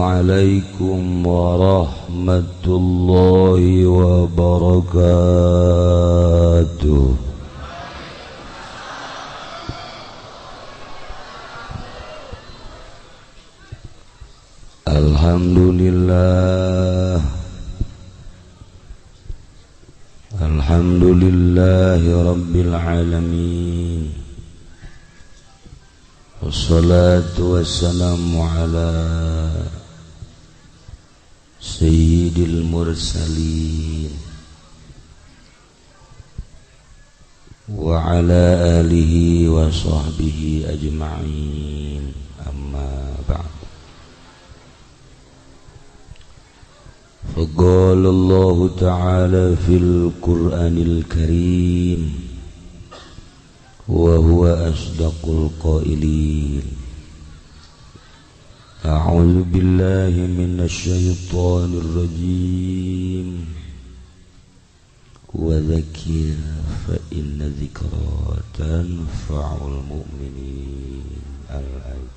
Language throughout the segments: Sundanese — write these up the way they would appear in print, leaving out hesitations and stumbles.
Assalamualaikum warahmatullahi wabarakatuh. Alhamdulillah, alhamdulillahi rabbil alamin. Wassalatu wassalamu ala sayyidil mursalin wa ala alihi wa sahbihi ajma'in. Amma ba'd. Faqala Allahu ta'ala fil Qur'anil Karim wa huwa asdaqul qailin. A'udzu billahi minasy syaithanir rajim. Wa dzakir fa inna dzikra tanfa'ul mu'minin. Al-ayat.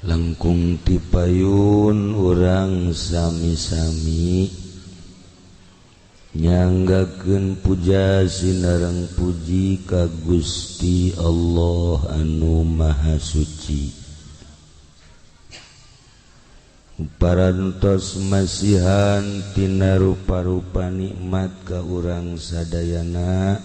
Langkung tipayun urang sami-sami nyanggakeun puja sinareng puji ka Gusti Allah anu Maha Suci. Parantos masihan tina rupa-rupa nikmat ka urang sadayana,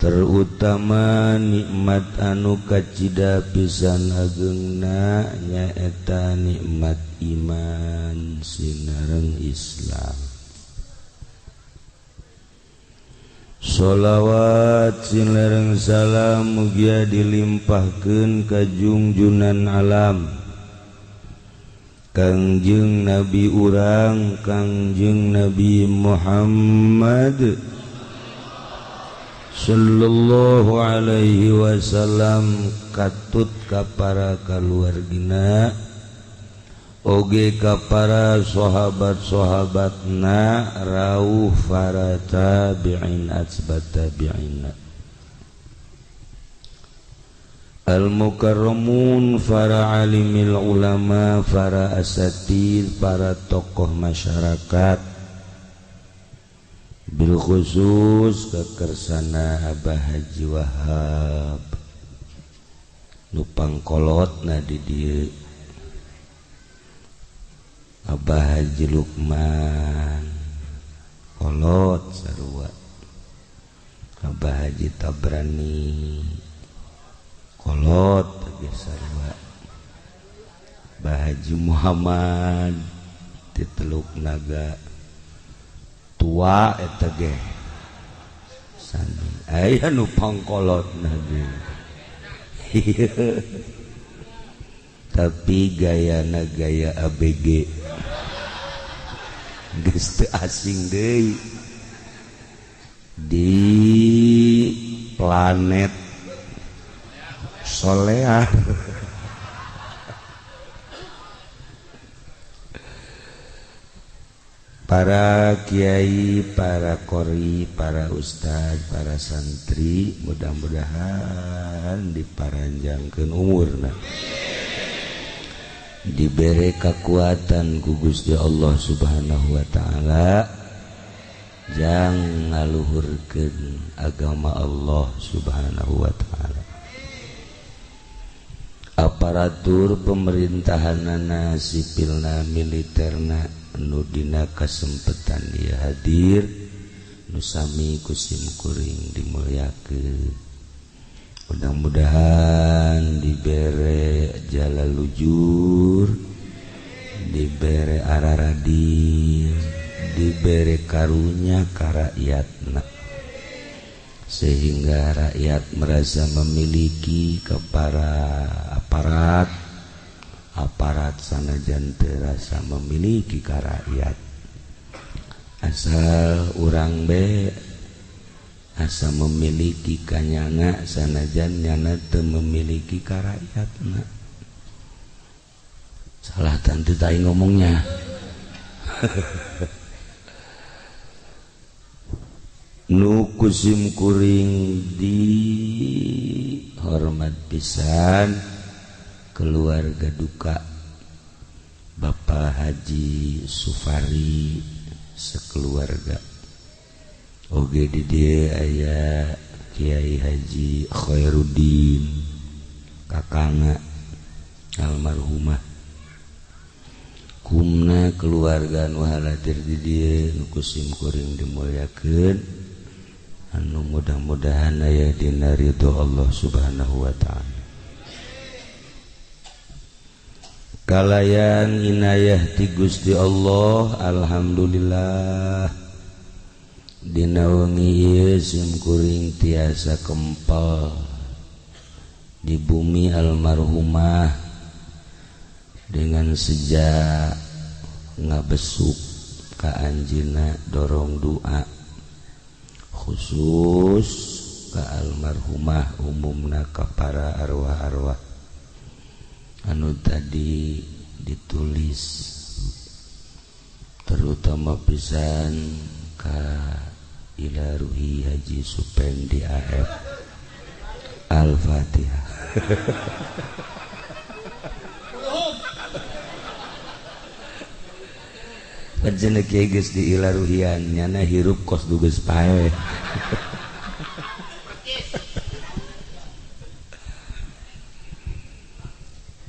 terutama nikmat anu kacida pisan ageungna nyaeta nikmat iman sinareng Islam. Sholawat sinareng salam mugia dilimpahkeun ka junjunan alam Kangjeng Nabi urang Kangjeng Nabi Muhammad sallallahu alaihi wasallam, katut ka para kaluargina oge ka para sahabat-sahabatna rauh para tabi'in atsbat tabi'in al-mukarramun, para alimil ulama, para asatid, para tokoh masyarakat, bil khusus kekersana Abah Haji Wahab nu pangkolotna di dieu, Abah Haji Lukman kolot sarua, Abah Haji Tabrani kolot ge sarua, Abah Haji Muhammad ti Teluk Naga tua eta ge sami aya nu pangkolotna ge. Tapi gayana gaya ABG geus teu asing deui di planet Solear. Para kiai, para qori, para ustad, para santri, mudah-mudahan diparanjangkeun umurna, dibere kekuatan ku Gusti Allah Subhanahu wa taala jang ngaluhurkeun agama Allah Subhanahu wa taala. Aparatur pemerintahanana, sipilna, militerna nu dina kasempetan ieu hadir nu sami ku simkuring dimulyakeun. Mudah-mudahan dibere jala lujur, dibere araradil, dibere karunya ka rakyatna, sehingga rakyat merasa memiliki ke para aparat, aparat sanajan teu rasa memiliki ka rakyat. Asal urang be asa memiliki kanyana sanajan nyana teu memiliki ka rakyatna. Salah tante tai ngomongnya. Nu kusim kuring di Hormat pisan keluarga duka Bapak Haji Sufari sekeluarga. Oge di dieu aya Kiai Haji Khairuddin, kakangna almarhumah. Kumna keluarga nu haladir di dieu nu ku sim kuring dimuliakeun, anu mudah-mudahan aya dina ridho Allah Subhanahu wa taala. Kalayan inayah ti Gusti Allah, alhamdulillah dina wengi ieu sim kuring tiasa kempel di bumi almarhumah dengan sejak ngabesuk ka anjeunna, dorong doa khusus ka almarhumah, umumna ka para arwah-arwah anu tadi ditulis, terutama pisan ka ila ruhi Haji Supendi AF. Al-Fatihah. Pancen kieu geus diilaruhian nyana hirup kos du geus paeh.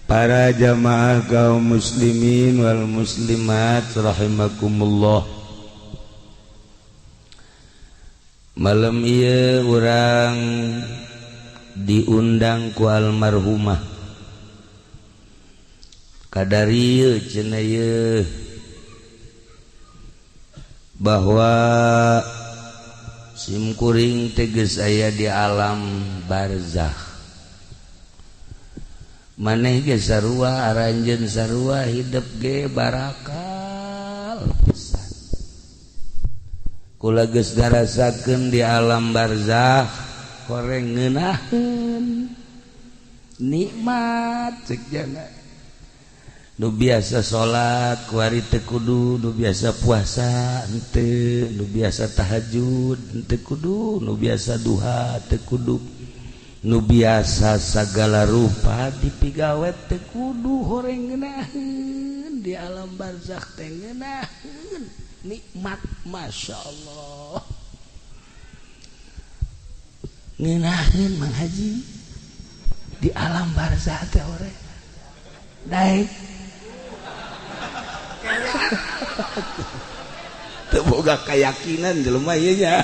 Para jamaah kaum muslimin wal muslimat rahimakumullah. Malam ieu urang diundang ku almarhumah. Kadarieu cenah ieu bahwa simkuring teges aya di alam barzakh. Maneh ge sarua, aranjeun sarua, hidup ge barakal pisan. Kula geus ngarasakeun di alam barzakh koreng ngeunaheun nikmat cek jana. Nu biasa salat kuari teu kudu, nu biasa puasa henteu, nu biasa tahajud henteu kudu, nu biasa duha teu kudu, nu biasa sagala rupa dipigawe teu kudu, horeng ngeunaheun di alam barzakh teh ngeunaheun nikmat, masya Allah. Ngeunaheun Mang Haji di alam barzakh teh horeng daek. Teu boga keyakinan jelema ieu nya.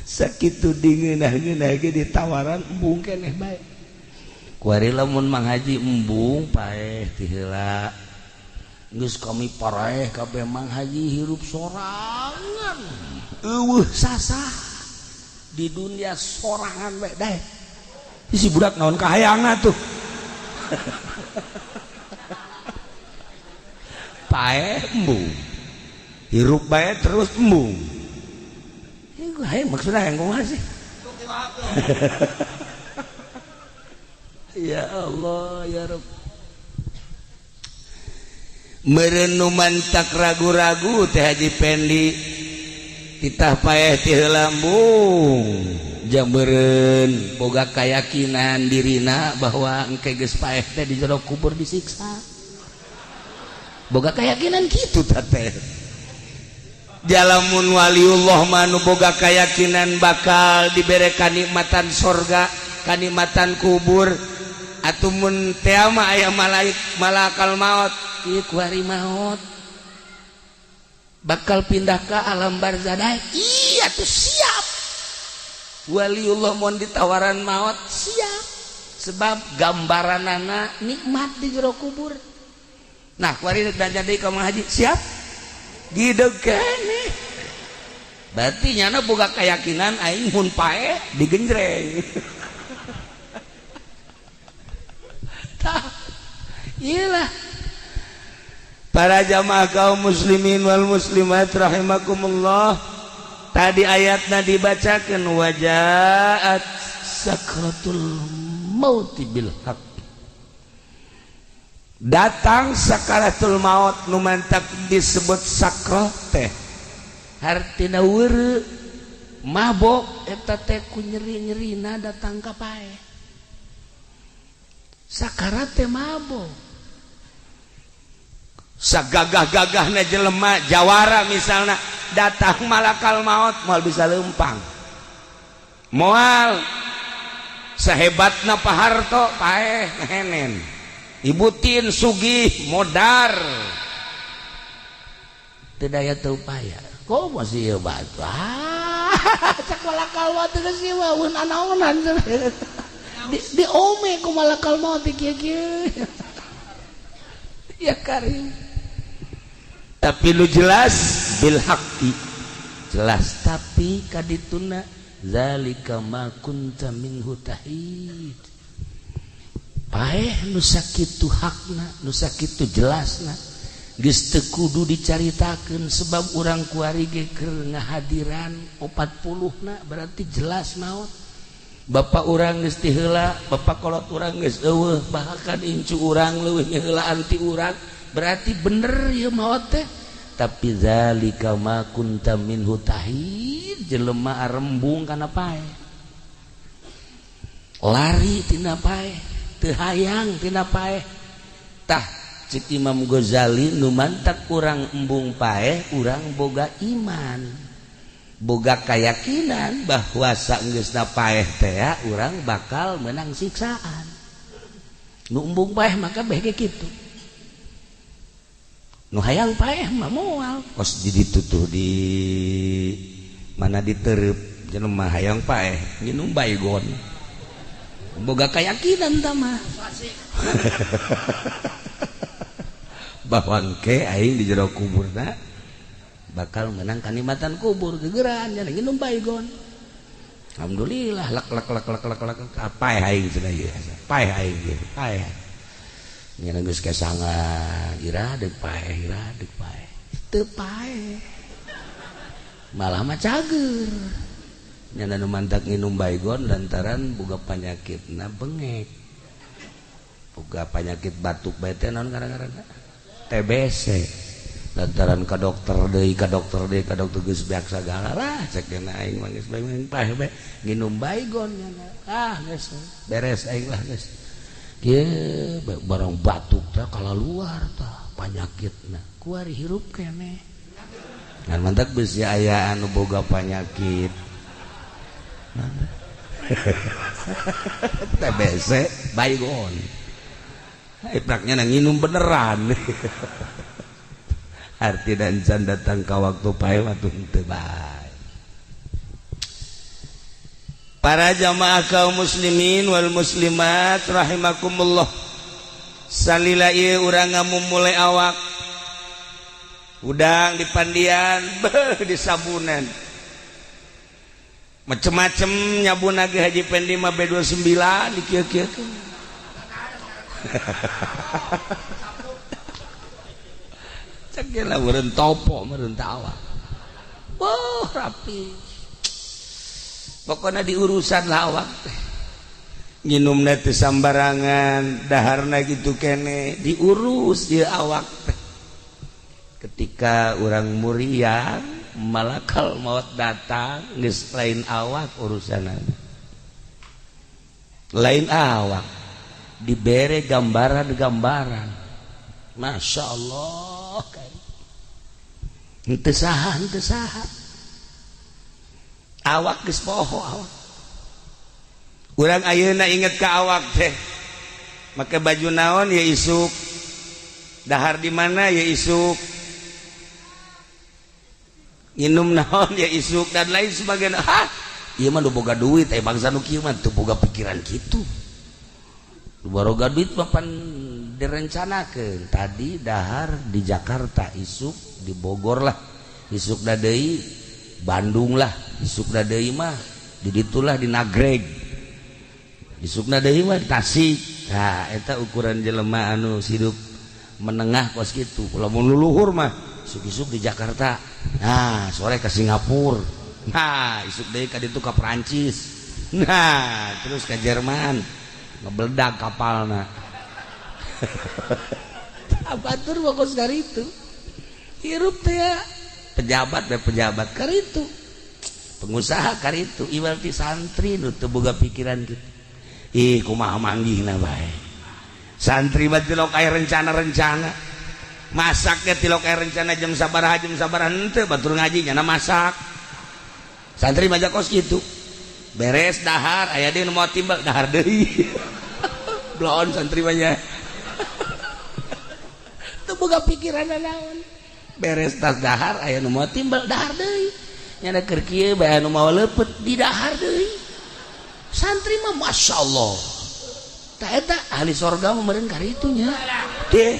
Sakitu dingeunah-ngeunah ge ditawaran embung keneh bae. Kuari lamun Mang Haji embung paeh ti heula. Geus kami paraeh kabeh Mang Haji hirup sorangan. Eueuh sasah di dunia sorangan bae daek. Si budak naon kahayangna tuh. Paeh embung. Hirup bae terus embung. Ieu maksudna yang kumaha sih? Ya Allah ya Rabb. Merenuman tak ragu-ragu teh Haji Pendi titah paeh ti heula embung. Jang meureun boga kayakinan dirina bahwa engke geus paeh teh di jero kubur disiksa. Boga keyakinan kitu teh. Jalamun waliullah manu boga keyakinan bakal dibere kanikmatan sorga, kanikmatan kubur, atumun teh mah aya malaik malakal maut, ieu kuari maut bakal pindah ke alam barzah. Iya tuh siap. Waliullah mun ditawaran maut siap, sebab gambaranana nikmat di jero kubur. Nah kuari dan jadi ka Mang Haji siap gideg keneh. Berarti nyana boga keyakinan aing mun paeh digenjreng. Tah iyalah para jamaah kaum muslimin wal muslimat rahimakumullah. Tadi ayatna dibacakeun wajaat sakratul mauti bil haq. Datang sakaratul maut nu mantak disebut sakroh teh hartina weureu. Mabok eta teh ku nyeri-nyerina datang ka paeh. Sakarat teh mabok. Sagagah-gagahna jelema jawara misalna datang malakal maut moal bisa lempang. Moal sahebatna Pak Harto paeh ngehenen. Ibu Tin sugih modar. Teu daya teu upaya. Kok masih ieu batu? Ah, cak malakal maut geus ieu mah eun anaonan. Di ome ku malakal maut kieu-kieu. Ya karim. Tapi lu jelas bil haqqi. Jelas tapi kadituna zalika ma kunta minhu tahid. Paeh nu sakitu hakna, nu sakitu jelasna. Geus teu kudu dicaritakeun sebab urang kuari ge keur ngahadiran 40 na berarti jelas maot. Bapak urang geus ti heula, bapak kolot urang geus eueuh, bahkan incu urang leuwih ngaheulaan ti urang, berarti bener ieu maot teh. Tapi zalika ma kunta minhu tahid, jelema arembung kana paeh. Lari tina paeh, teu hayang tina paeh. Tah cek Imam Ghazali nu mantak urang embung paeh, urang boga iman. Boga keyakinan bahwa saenggeusna paeh teh urang bakal menang siksaan. Nu embung paeh maka beh ge kitu. Nu hayang paeh mah moal kos di ditu tuh di mana diterep jelema hayang paeh nginum baygon. Boga keyakinan tah mah. Bahwa engke aing di jero kuburna bakal menang kanikmatan kubur gegeran nya nginum baygon. Alhamdulillah lak lak lak lak lak lak paeh aing cenah ieu. Paeh aing ieu, paeh. Nya geus kesangan ira deuk paeh, ira deuk paeh. Teu paeh. Malah mah cager. Nya nu mantak nginum baygon lantaran boga panyakitna bengek. Boga panyakit batuk bae teh naon ngaran-ngaranna? TBC. Lantaran ka dokter deui, ka dokter deui, ka dokter geus beak sagala lah cek dena aing mah geus bae paeh bae nginum baygon nya. Ah geus beres aing lah geus. Kieu barang batuk teh kalaluar tah panyakitna. Kuari hirup keneh. Ngan mantak bisi aya anu boga panyakit. TBC baygon. Ipraknya nang nginum beneran. Arti dan can datang ka waktu paeh waktu henteu bae. Para jamaah kaum muslimin wal muslimat rahimakumullah. Salila ieu urang ngamumule awak. Udang di pandian, beuh di sabunan. Macem-macem nyabun ge Haji Pendi mah B29 di kieu-kieu. Cek lah meureun topo meureun teu awak. Wah, rapi. Pokoknya diurusan lah awak teh. Nginumna teu sambarangan, daharna gitu kene, diurus ieu awak teh. Ketika urang muriang, malakal maut datang, geus lain awak urusanna. Lain awak dibere gambaran-gambaran. Masya Allah. Henteu saha, henteu saha. Awak geus poho awak. Urang ayeuna inget ka awak teh. Make baju naon ya isuk. Dahar di mana ya isuk. Nginum naon ya isuk dan lain sebagainya. Hah, ieu mah nu boga duit eh bangsa nu kieu mah teu boga pikiran kitu. Nu boga duit mah pan direncanakeun. Tadi dahar di Jakarta, isuk di Bogor lah, isuk deui Bandung lah, isuk deui mah di ditulah di Nagreg, isukna deui mah di Tasik. Nah, eta ukuran jelema anu hidup menengah kos kitu. Lamun luluhur mah isuk-isuk di Jakarta, nah sore ke Singapura, nah isuk deui ka ditu ka Perancis, nah terus ke Jerman, ngebeledag kapalna. Abatur mah kos karitu. Hirup teh ya pejabat be pejabat karitu. Pengusaha kar itu iwal ti santri nu teu boga pikiran gitu. Ih, kumaha manggihna bae. Santri mah tilok aya rencana-rencana. Masaknya tilok aya rencana jam sabaraha, jam sabaraha, henteu, batur ngaji nyana masak. Santri mah kos kitu. Beres dahar, aya deui nu mau timbal, dahar deui. Bloon santri mah nya. Teu boga pikiran naon. Beres tas dahar, aya nu mau timbal, dahar deui. Nyana keur kieu bae, anu mau leupeut, di dahar deui. Santri mah masya Allah. Tah, eta ahli sorga mah meureun karitu nya. Deh.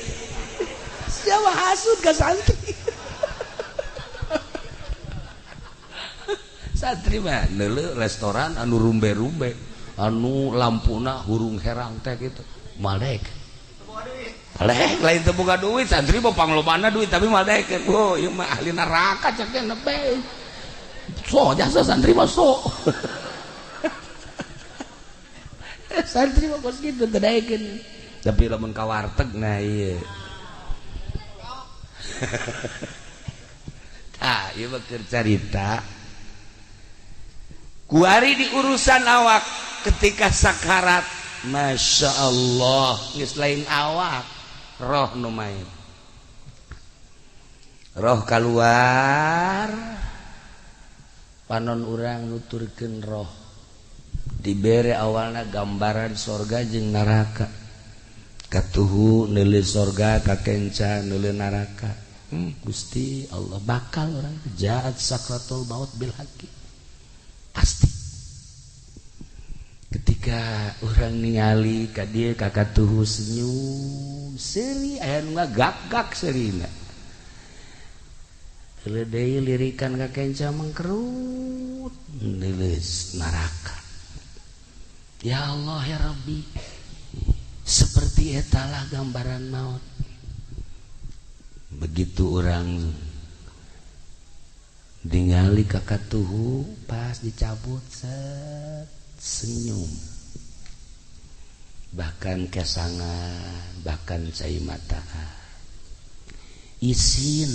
Siapa hasud ka santri? Santri mah neuleuh restoran anu rumbe-rumbe, anu lampuna hurung herang teh gitu. Malek. Malek lain teu boga duit, santri mah panglobana duit, tapi malek. Oh, ieu mah ahli neraka cek teh nepe. So jasa santri mah so. Santri mah kos kitu teu daekeun. Tapi lamun ka warteg, nah ieu. Tah, ieu mah keur carita. Kuari di urusan awak ketika sakarat, masya Allah, geus lain awak, roh nu main. Roh keluar, panon urang nuturkeun roh. Dibere awalna gambaran sorga jeung neraka. Katuhu neuleuh sorga, kakenca neuleuh neraka. Gusti Allah, bakal orang jaat sakratul maut bil haqqi. Pasti. Ketika orang ningali ka dieu, ka katuhu senyum, seuri, aya nu ngagak-gak seurina. Deuleu deui lirikan ka kenca mengkerut, neuleus neraka. Ya Allah ya Rabbi, seperti etalah gambaran maut. Begitu orang ningali ka katuhu pas dicabut, set, senyum, bahkan kesangan, bahkan cai mataan, isin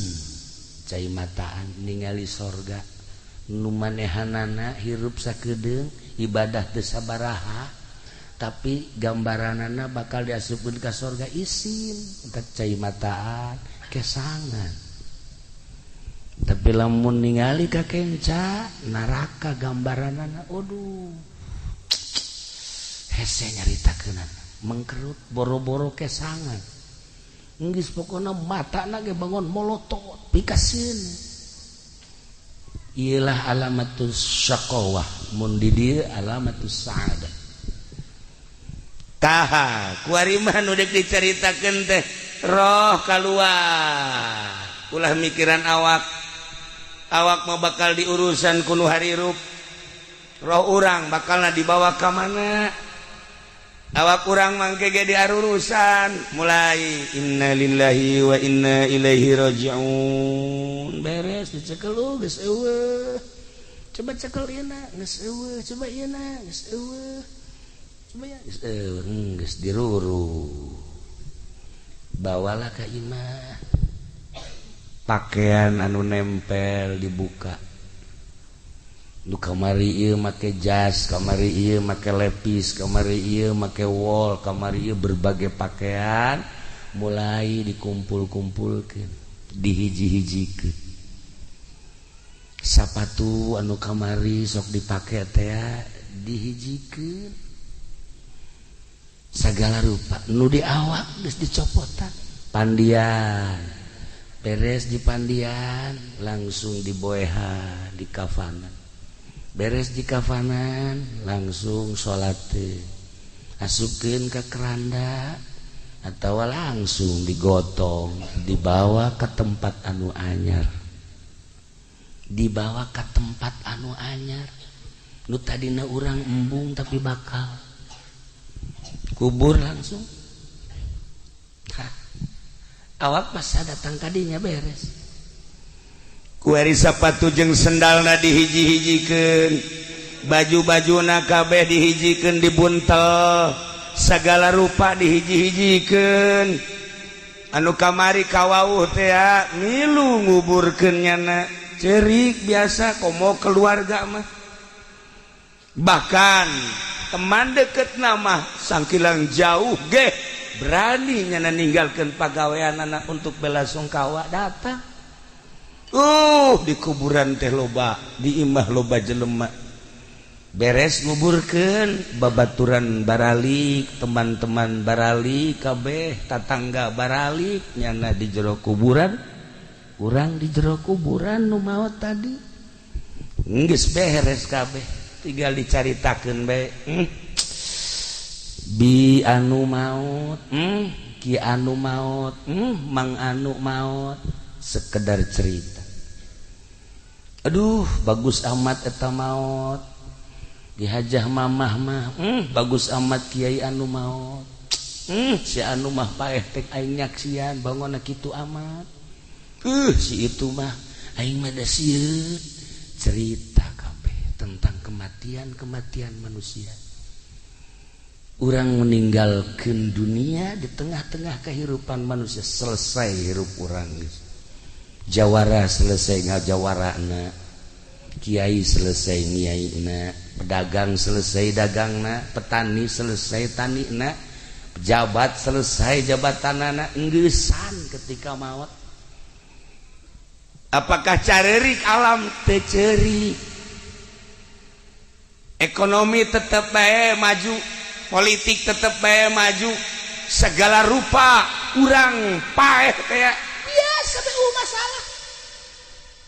cai mataan ningali sorga nu manehanana hirup sakedeung, ibadah teu sabaraha, tapi gambaranana bakal diasupkeun ka sorga, isin entak cai mataan, kesangan. Tapi lamun ningali ka kenca neraka gambaranana, aduh, hese nyaritakeunana, mengkerut, boro-boro kesangan, geus pokona matana ge bangun molotot pikaseun. Iyalah alamatus syaqawah, mun di dieu alamatus sa'adah. Tah, kuari mah nu deuk dicaritakeun teh roh kaluar, ulah mikiran awak. Awak mah bakal diurusan ku nu harirup, roh urang bakalna dibawa ka mana? Awak urang mangke ge diarurusan, mulai innalillahi wa inna ilaihi rajiun. Beres dicekel, oh, geus eueuh, coba cekel ieu na, geus eueuh, coba ieu na, geus eueuh, coba ya, geus eueuh, geus diruru, bawalah ka imah. Pakaian anu nempel dibuka. Nu kamari ieu make jas, kamari ieu make lepis, kamari ieu make wol, kamari ieu berbagai pakaian mulai dikumpul-kumpulkeun, dihiji-hijikeun. Sapatu anu kamari sok dipake teh dihijikeun. Sagala rupa nu di awak geus dicopotan. Pandian beres di pandian, langsung diboehan di kafanan. Beres di kafanan, langsung salat, asupkeun ke keranda atau langsung digotong, dibawa ke tempat anu anyar, dibawa ke tempat anu anyar, nu tadina urang embung tapi bakal kubur langsung. Hah. Awak masa datang kadinya beres. Kuari sapatu jeung sendalna dihiji-hijikeun, baju-bajuna kabeh dihijikeun, dibuntel, segala rupa dihiji-hijikeun. Anu kamari kawauh teh milu nguburkeun nyana. Cerik biasa komo keluarga mah. Bahkan teman deket nama sangkilang jauh ge berani nyana ninggalkan pagawean anak untuk bela sungkawa datang. Di kuburan teh loba, di imah loba jelema. Beres nguburkeun babaturan baralik, teman-teman baralik kabeh, tatangga baralik nyana di jero kuburan, urang di jero kuburan nu maot tadi. Geus beres kabeh, tinggal dicaritakeun bae. Bi anu maot, ki anu maot, mang anu maot, sekedar cerita. Aduh, bagus amat eta maot. Dihajah mamah mah, bagus amat kiai anu maot. Si anu mah paeh teh aing nyaksian bangunna kitu amat. Si itu mah aing mah da sieun. Cerita kabeh tentang kematian-kematian manusia. Urang meninggalkan dunia di tengah-tengah kehidupan manusia, selesai hirup urang. Jawara selesai ngajawarana, kiai selesai ngiaina, pedagang selesai dagangna, petani selesai tanina, pejabat selesai jabatanana, enggesan ketika maot. Apakah carerik alam? Teu ceurik. Ekonomi tetep bae maju, politik tetep bae maju, segala rupa urang paeh kayak biasa bae masalah.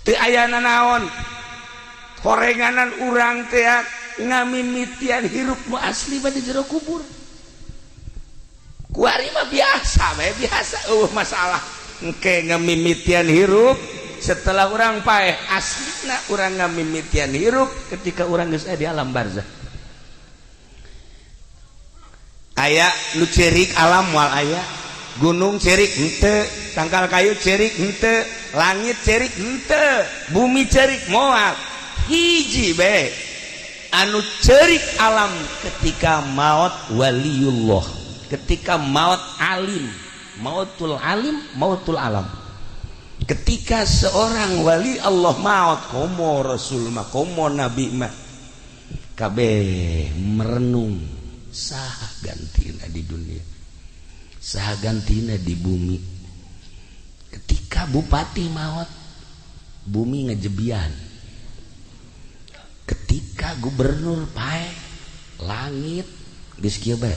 Teu aya nanaon. Horenganan urang teh ngamimitian hirup nu asli mah di jero kubur. Kuari mah biasa bae, biasa eueuh masalah. Engke ngamimitian hirup setelah urang paeh, aslina urang ngamimitian hirup ketika urang geus aya di alam barzah. Aya nu ceurik alam moal aya, gunung ceurik henteu, tangkal kayu ceurik henteu, langit ceurik henteu, bumi ceurik moal. Hiji bae anu ceurik alam ketika maot waliullah, ketika maot alim, mautul alim, mautul alam. Ketika seorang wali Allah maot, komo rasul mah, komo nabi mah, kabeh merenung, saha gantina di dunia, saha gantina di bumi. Ketika bupati maot, bumi ngejebian. Ketika gubernur paeh, langit geus kieu bae.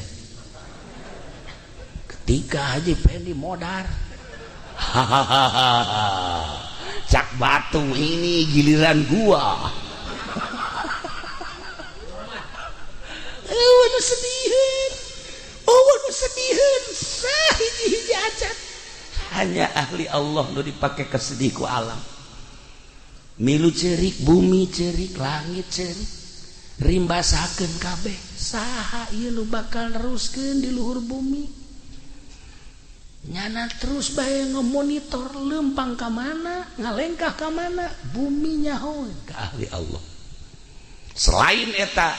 Ketika Haji Pendi modar, hahaha, cak batu ini giliran gua. Eueuh nu sediheun, eueuh nu sediheun, sahiji-hiji acan. Hanya ahli Allah nu dipake kesedih ku alam. Milu ceurik, bumi ceurik, langit ceurik, rimbasakeun kabeh. Saha ieu nu bakal neruskeun di luhur bumi? Nyana terus bae ngemonitor lempang ka mana, ngalengkah ka mana, bumi nyaho ka ahli Allah. Selain eta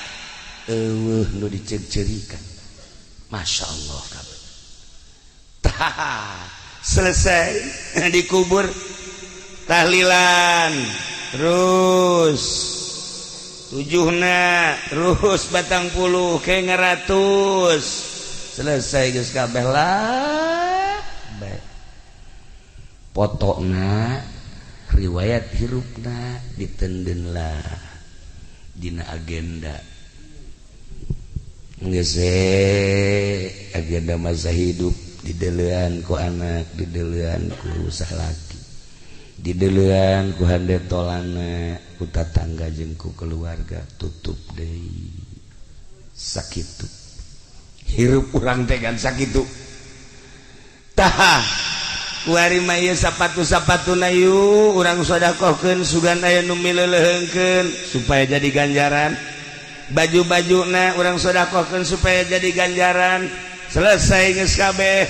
eueuh nu diceuk-ceurikan. Masya Allah kabeh. Tah, selesai dikubur, tahlilan terus tujuhna, terus batang puluh ke ngeratus, selesai geus kabeh lah. Potokna riwayat hirupna ditenden lah dina agenda geus agenda masa hidup didelean ku anak, didelean ku salaki, didelean ku hande tolana, ku tatangga jeung ku keluarga, tutup deui sakitu hirup urang teh kan sakitu. Tah kuari mah ieu sapatu-sapatuna yu urang sedekahkeun sugan aya nu mileuleheungkeun supaya jadi ganjaran, baju-bajuna urang sedekahkeun supaya jadi ganjaran, selesai geus kabeh.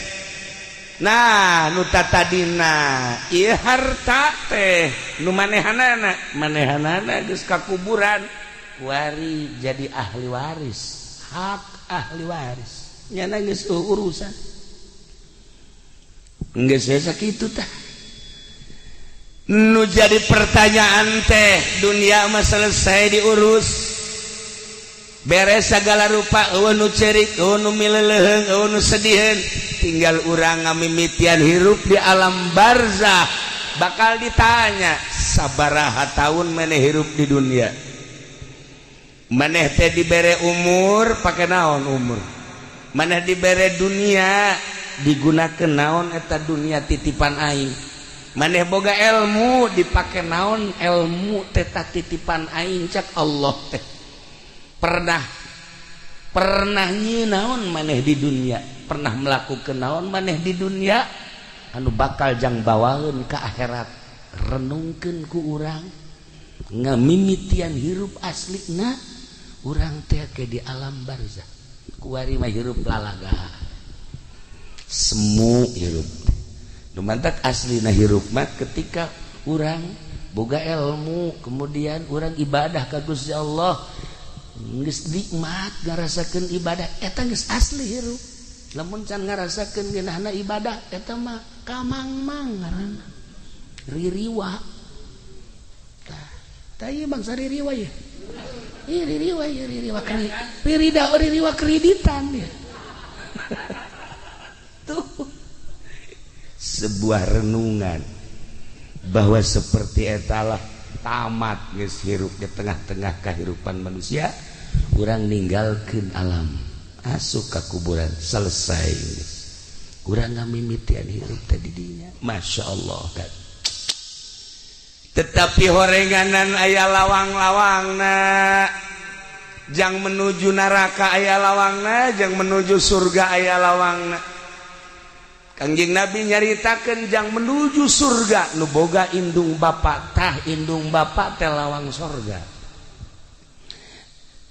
Nah nu tatadina ieu harta teh nu manehanana, manehanana geus ka kuburan, kuari jadi ahli waris, hak ahli waris nyana geus urusan. Geus sakitu tah. Nu jadi pertanyaan teh, dunia mah selesai diurus, beres segala rupa, euweuh nu cerik, euweuh nu mileleuheung, euweuh nu sediheun. Tinggal urang ngamimitian hirup di alam barzah. Bakal ditanya, sabaraha tahun maneh hirup di dunia? Maneh teh dibere umur, pake naon umur? Maneh dibere dunia, digunakan naon eta dunia titipan aing? Maneh boga ilmu, dipake naon ilmu teta titipan aing? Cak Allah teh, pernah pernah naon maneh di dunia? Pernah melakukan naon maneh di dunia anu bakal jang bawaeun ke akhirat? Renungkeun ku urang, ngamimitian hirup aslina urang teh ke di alam barzah. Kuari mah hirup lalaga, semu hirup. Nu mantak aslina hirup mah ketika urang boga ilmu, kemudian urang ibadah ka Gusti Allah, geus nikmat ngarasakeun ibadah, eta geus asli hirup. Lamun can ngarasakeun ngeunahna ibadah, eta mah kamangmang ngaranna, ririwa. Tah, tah, ieu bangsa ririwa ya. Ih, ririwa ya, ririwa kri ririda, ririwa kreditan ya. Tuh sebuah renungan bahwa seperti etalah tamat geus hirup di tengah-tengah kehidupan manusia. Urang ninggalkeun alam, asup ka kuburan, selesai. Urang ngamimitian hirup tadi dinya, Masya Allah kan. Tetapi horenganan aya lawang-lawangna jang menuju neraka, aya lawangna jang menuju surga, aya lawangna. Kangjeng Nabi nyaritakeun jang menuju surga nu boga indung bapak. Tah, indung bapak teh lawang sorga.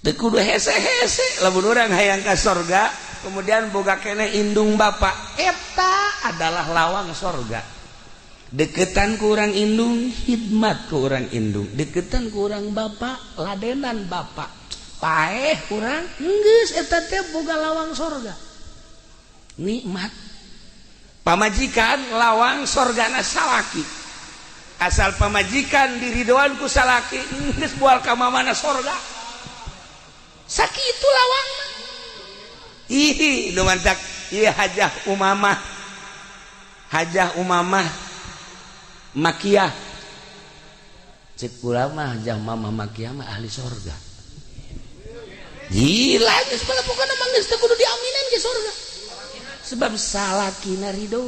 Teu kudu hese-hese lamun urang hayang ka sorga, kemudian boga keneh indung bapak, eta adalah lawang sorga. Deketan ku urang indung, khidmat ku urang indung. Deketan ku urang bapak, ladenan bapak. Paeh urang geus, eta teh boga lawang sorga, nikmat. Pamajikan lawang sorgana salaki. Asal pamajikan diridoan ku salaki, geus bual ka mana sorga. Sakitu lawang. Ih, nu mantak ieu Hajah Umamah, Hajah Umamah Makiyah. Cek kula mah, Hajah Mamah Makiyah mah ahli sorga. Gila geus, pokokna mah geus teu kudu diaminan ke sorga, sebab salakina ridho.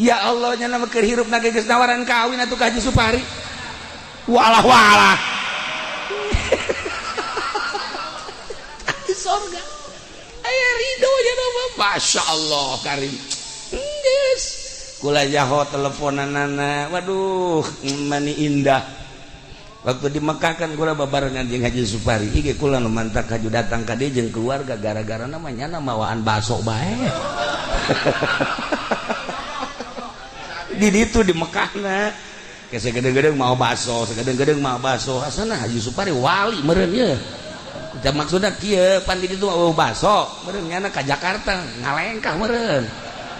Ya Allah, nya nama keur hirup na geus nawaran kawin atuh ka Haji Supari. Walah walah, ahli sorga, aya ridho nya nama. Masya Allah karim, geus kula jaho teleponanana. Waduh, mani indah. Waktu di Mekah kan kula babarengan jeung Haji Supari. Ieu kula nu mantak haju datang ka dieu jeung keluarga gara-gara namanya mawaan baso bae di ditu di Mekahna. Ke segede-gede mau baso, segede-gede mau baso. Asana Haji Supari wali meureun ye. Maksudna kieu, pan di ditu mau baso meureun, nyana ka Jakarta ngalengkah meureun.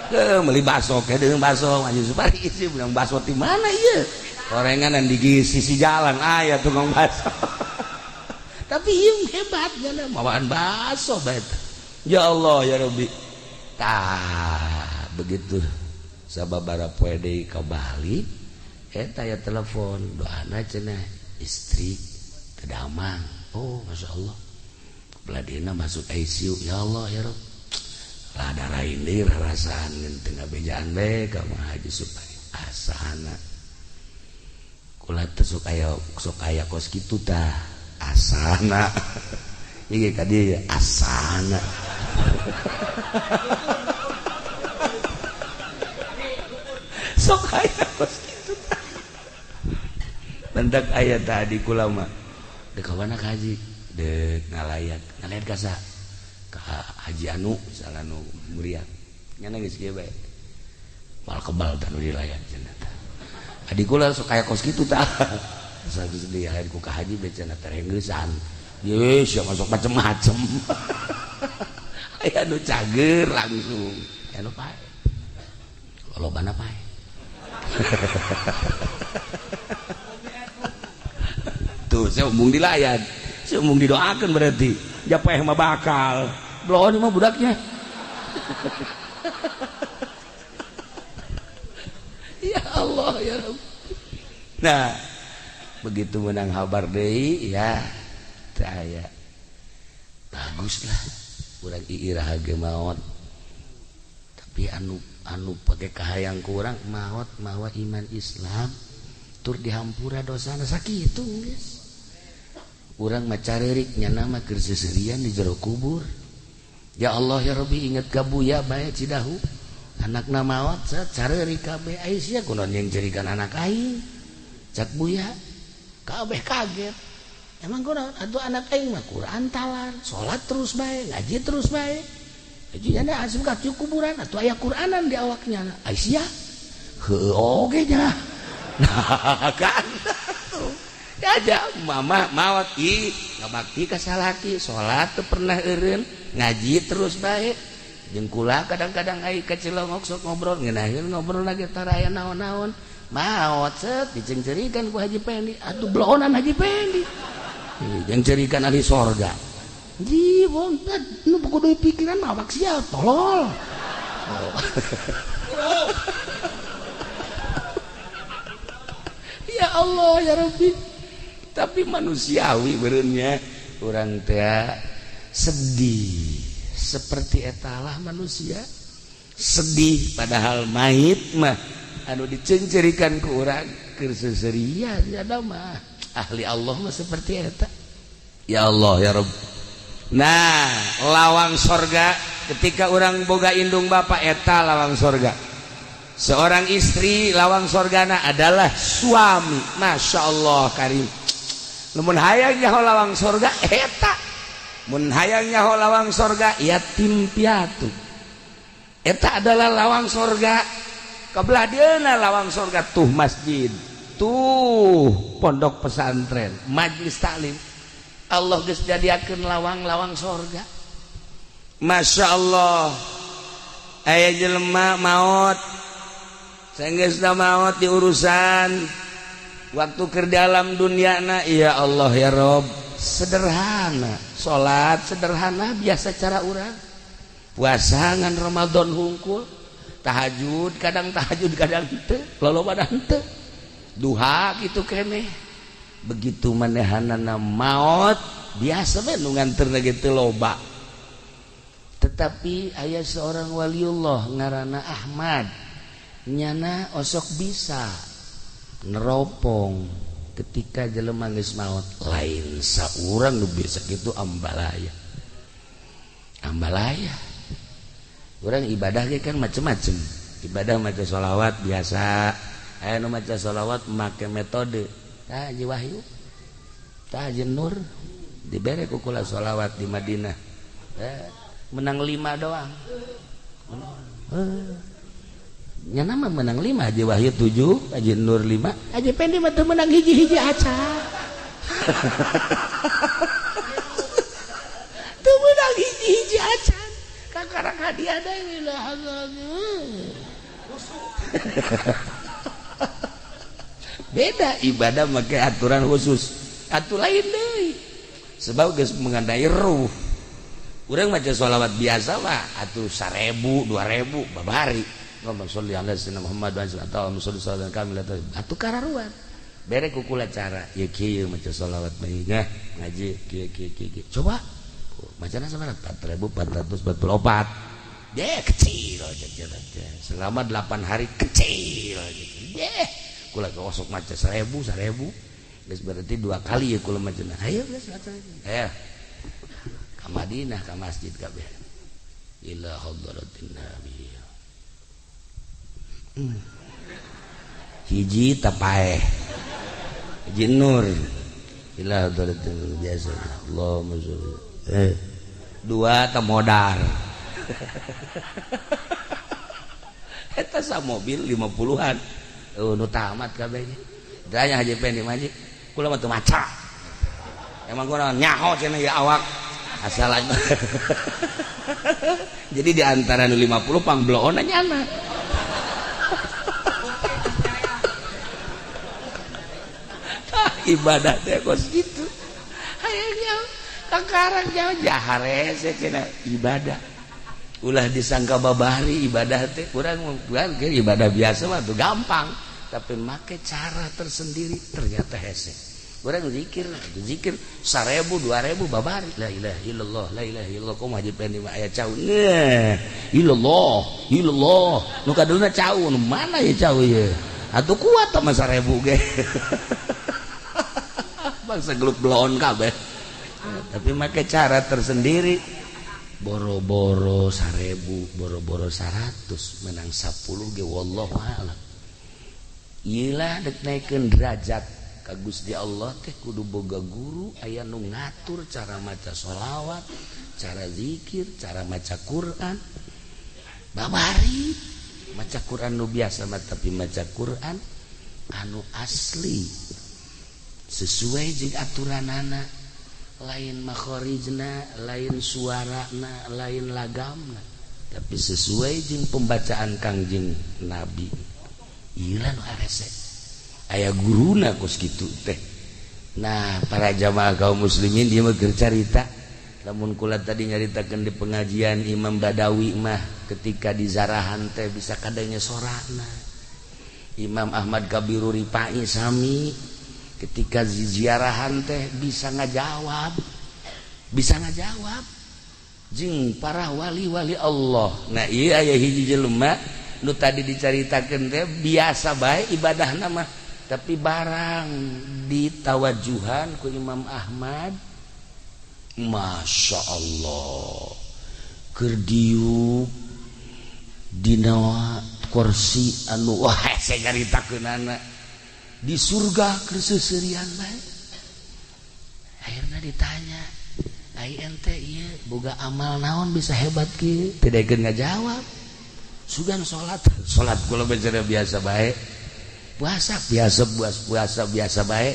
Ke meuli baso, ke deung baso Haji Supari isi bilang, baso di mana ieu? Orengan di sisi jalan aya tukang baso. Tapi ieu hebat nyana mawaan baso bae. Ya Allah ya Rabbi. Tah, begitu sababara poe deui ka Bali, eta ya telepon, doana cenah istri teu damang. Oh, Masya Allah, beladina masuk ICU. Ya Allah ya Rabb, rada lain deui rarasaan teu ngabejaan bae ka Haji Supari. Asana kula teh sok aya, sok aya kos kitu tah. Asana ieu ka dieu, asana sok aya kos kitu tah. Bentak aya tadi kula mah, dek ka mana ka haji? Dek ngalayat, ngalayat ka saha? Ka Haji anu misalnya, anu muriat. Nyana geus kieu bae, moal kebal tah nu dilayat cenah tah. Adik kula sok aya kos kitu tah. Asal geus dilayat ku ka haji bae cenah, terenggeusan. Ye, sia masuk macem-macem. Aya nu cager langsung, aya nu pae. Lolobana pae. Tuh saya umung dilayan, saya umung didoakan berarti. Japeh mah bakal. Bloon mah budaknya. Ya Allah ya Rabb. Nah, begitu menang habar deui ya teu aya. Baguslah urang iirah ge maot. Tapi anu pake kahayang ku urang maot mawa iman Islam tur dihampura dosana sakitu geus. Urang mah carerik nyana mah keur seserian di jero kubur. Ya Allah ya Rabbi inget ka Buya bae Cidahu. Anakna maot carerik kabeh ai sia kunaon yang cerikan anak aing. Cak Buya kabeh kaget. Emang kunaon atuh anak aing mah Quran talar, salat terus bae, ngaji terus bae. Jadi nya asup ka kuburan atuh aya Quranan di awaknya. Ai sia heueuh oge nya. Nah kan. Aja mama maot ih ngabakti ka salaki, salat teu pernah eureun, ngaji terus bae. Jeung kula kadang-kadang ai ka Cilongok sok ngobrol ngeunaheun ngobrol lagi tara aya naon-naon. Maot set dicengcerikan ku Haji Pendi, atuh blohonan Haji Pendi. Jeung cerikan ahli sorga. Ji wong nu kudu pikiran awak sia tolol. Oh. Ya Allah ya Rabbi. Tapi manusiawi beureunya urang teh sedih seperti etalah manusia sedih padahal mayit mah anu dicencerikan ku urang keur seserian ada mah ahli Allah mah seperti eta. Ya Allah ya Rabb. Nah lawang sorga ketika urang boga indung bapak eta lawang sorga. Seorang istri lawang sorgana adalah suami. Masya Allah karim. Lamun hayang nyaho lawang sorga eta, mun hayang nyaho lawang sorga yatim piatu eta adalah lawang sorga. Kebelah dieuna lawang sorga tuh masjid, tuh pondok pesantren, majlis taklim. Allah geus jadiakeun lawang-lawang sorga. Masya Allah. Aya jelema maot, sanggeusna maot diurusan waktu ke dalam dunia na ya Allah ya Rob sederhana, salat sederhana biasa cara urang, puasa ngan Ramadan hungkul, tahajud kadang henteu, loloba henteu, duha kitu keneh. Begitu manehanana maot biasa we nu nganterna ge teu loba. Tetapi aya seorang waliullah ngaranna Ahmad, nyana osok bisa neropong ketika jelema geus maot. Lain saurang nu bisa kitu ambalaya. Ambalaya. Urang ibadah ge kan macem-macem. Ibadah maca sholawat biasa. Aya nu maca sholawat make metode. Tah Haji Wahyu, tah Haji Nur dibere ku kula sholawat di Madinah. Menang 5 doang. Nya nama menang 5, Haji Wahyu 7, Haji Nur 5, Haji Pendi mah teu menang hiji-hiji acan. Teu menang hiji-hiji acan. Kakarak hadiah deui lah. Beda ibadah make aturan khusus. Atuh lain deui. Sebab geus mengenai ruh. Urang maca sholawat biasa mah atuh 1000, 2000 babari. Allahumma sholli ala sayyidina Muhammad wa ala alihi wa sahbihi. Atuh kararuan. Bere ku kula cara ieu kieu maca sholawat bae nya ngaji kieu kieu kieu. Coba macana sabaraha 4444. Deh kecil selama 8 hari kecil gitu. Deh kula gosok maca 1000 1000. Geus berarti 2 kali ya kula macana. Ayo geus maca. Ayo. Ka Madinah ka masjid kabeh. Ila hadratin nabi. Hiji tapaeh. Hiji nur. Ila hadratin biasa. Allahumma sholli. 2 temodar. Eta sa mobil 50-an. Nu tamat kabeh. Tanya Haji Pendi mah kula mah teu maca. Emang kula nyaho cenah ieu awak. Asal aja. Jadi di antara nu 50 pangbloona nyana. Ibadah teh kos kitu. Hayang nyaho kakarang nyaho jaharese cenah ibadah. Ulah disangka babari ibadah teh kurang bukan ibadah biasa mah tuh gampang, tapi make cara tersendiri ternyata hese. Orang zikir, zikir 1000 2000 babari la ilaha illallah la ilaha illallah kumaha haji pendi mah aya cau. Nah, illallah illallah nu kadulna cau nu mana ya cau ye? Atuh kuat mah 1000 ge. Bangsa geluk belon kabeh. Tapi make cara tersendiri boro-boro 1000 boro-boro 100 menang 10 ge wallahu a'lam. Ieu lah dek naikeun derajat ka Gusti Allah teh kudu boga guru aya nu ngatur cara maca sholawat, cara zikir, cara maca Quran. Babari maca Quran nu biasa mah tapi maca Quran anu asli sesuai jeung aturanana, lain makhorijna, lain suarana, lain lagamna, tapi sesuai jeung pembacaan Kangjeng Nabi. Ieu lah nu harese. Aya guruna kos kitu teh. Nah, para jamaah kaum muslimin dia mah keur carita. Lamun kula tadi nyaritakeun di pengajian Imam Badawi mah ketika di zarahan teh bisa kadangnya sorana. Imam Ahmad Kabiru Ripai sami ketika ziarahan teh bisa ngajawab. Bisa ngajawab jeung para wali-wali Allah. Nah, ieu aya hiji jelema nu tadi dicaritakeun teh biasa bae ibadahna mah, tapi barang ditawajuhan ku Imam Ahmad, Masya Allah, keur diuk dina kursi anu wah saya nyaritakeunana di surga keur seuseurian bae. Akhirna ditanya, ai ente ieu boga amal naon bisa hebat kieu? Teu daekeun ngajawab. Sugan salat, salat kula bicara biasa bae. Puasa biasa puasa biasa bae.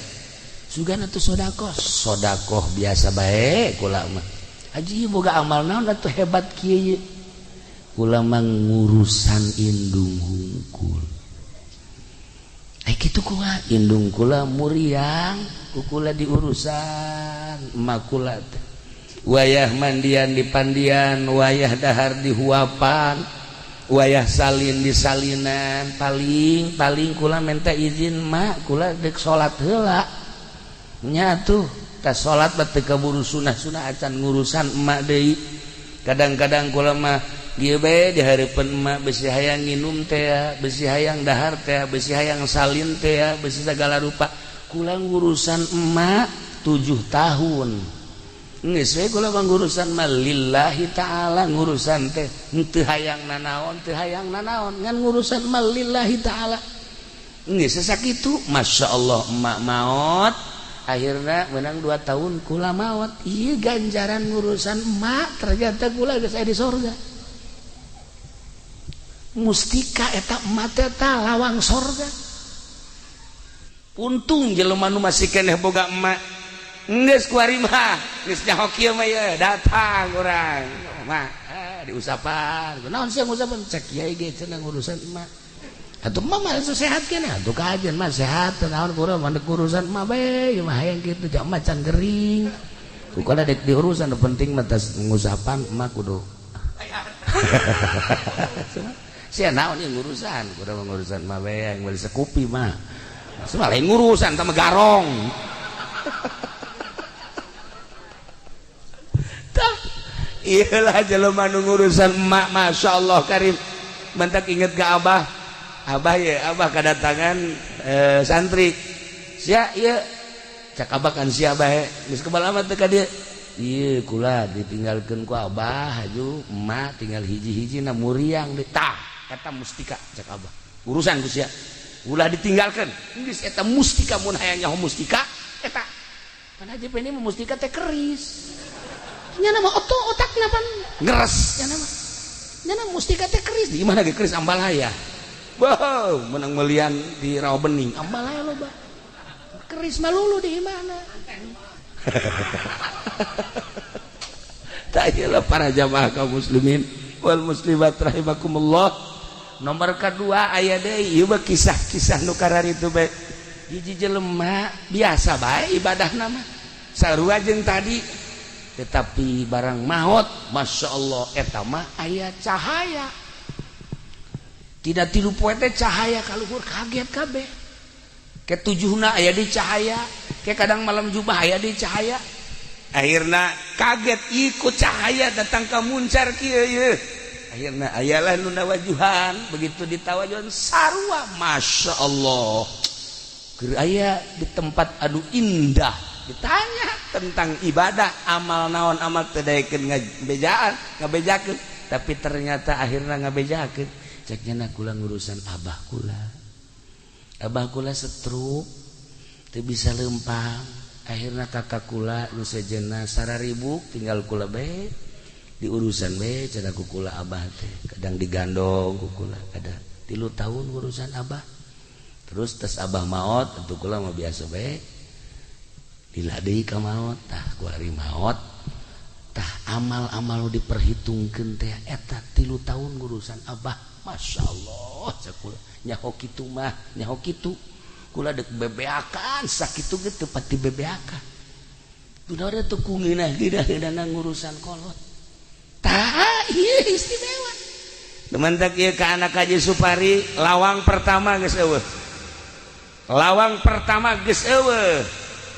Sugan atuh sedekah, sedekah biasa bae kula mah. Haji boga amal naon atuh hebat kieu ye? Kula mah ngurusan indung hungkul. Ai kitu kumaha? Indung kula muriang, ku kula diurusan emak kula teh. Wayah mandian di pandian, wayah dahar di huapan, wayah salin di salinan, paling paling kula minta izin mak kula dek salat heula. Nya tuh tas salat mah teu kaburu sunah-sunah acan ngurusan emak deui. Kadang-kadang kula mah ieu bae di hareupeun emak besi hayang nginum teh, besi hayang dahar teh, besi hayang salin teh, besi segala rupa. Kula ngurusan emak 7 tahun. Geus we kula mah ngurusan mah lillahi ta'ala, ngurusan teh henteu hayang nanaon, teu hayang nanaon, ngan ngurusan mah lillahi ta'ala. Geus sakitu, Masya Allah emak maot, akhirna menang 2 tahun kula maot. Ieu ganjaran ngurusan emak ternyata kula geus aya di sorga. Mustika eta emak teh lawang sorga. Untung jelema nu masih keneh boga emak. Geus kuari mah, geus nyaho kieu mah ye, datang urang. Mah, diusapan. Naon sih ngusapan? Cek kiai ge cenah ngurusan emak. Atuh emak mah sehat keneh, atuh kajen mah sehat, naon kurang mah urusan emak bae, ieu mah hayang kitu jak emak can gering. Kukala dek diurusan nu penting mah tas ngusapan emak kudu. Sia naon ieu ngurusan, kudu ngurusan emak bae yang meuli sekupi mah. Semua lain ngurusan tah garong. Iyalah jelema nu ngurusan emak, Masya Allah karim. Mentak inget ke abah, abah ya abah kedatangan santri. Sia ieu cak abah kan sia bae geus kebal amat teh ka dieu. Ieu kula ditinggalkeun ku abah haju emak tinggal hiji-hiji na muriang deui. Tah eta mustika cak abah. Urusan ku sia. Ulah ditinggalkeun. Geus eta mustika mun hayang nyaho mustika eta. Pan haji ini mustika teh keris. Nya nama oto otakna pan ngeres nya nama. Nya nama mustika teh keris di mana ge keris ambalaya. Wow, menang melian di Rawa Bening ambalaya loba. Keris malulu di mana? Tak iyalah para jamaah kaum muslimin wal muslimat rahimakumullah. Nomor kedua aya deui ieu mah kisah-kisah nu kararitu bae. Hiji jelema biasa bae ibadah nama sarua jeung tadi, tetapi barang maot, Masya Allah, eta mah aya cahaya. Tidak tilu poe teh cahaya kaluhur, kaget kabeh. Ketujuhna aya di cahaya, ke kadang malam jubah aya di cahaya. Akhirna kaget ikut cahaya datang ke muncar kieu ye. Akhirna ayalah nu nawajuhan, begitu ditawajuhan sarua, Masya Allah. Keur aya di tempat anu indah, ditanya tentang ibadah, amal naon, amal teu daekeun ngabejaan, ngabejakeun, tapi ternyata akhirna ngabejakeun. Cek nya kula ngurusan abah kula. Abah kula stroke, teu bisa lempang. Akhirna kakak kula nu sejenna sararibuk, tinggal kula bae diurusan bae cenah ku kula abah teh. Kadang digandong ku kula, ada 3 tahun urusan abah. Terus tes abah maot, tentu kula mah biasa bae. Lila deui ka maot, tah kuari maot. Tah amal-amal nu diperhitungkeun teh eta 3 tahun ngurusan abah. Masya Allah, cek kula nyaho kitu mah, nyaho kitu. Kula dek bebeakan sakitu ge teu pati bebeakan. Duh teu ku ngeunah-ngeunah ngurusan kolot. Tah ieu istimewa. Teman tak ieu ka anak Haji Supari, lawang pertama geus eueuh. Lawang pertama geus eueuh.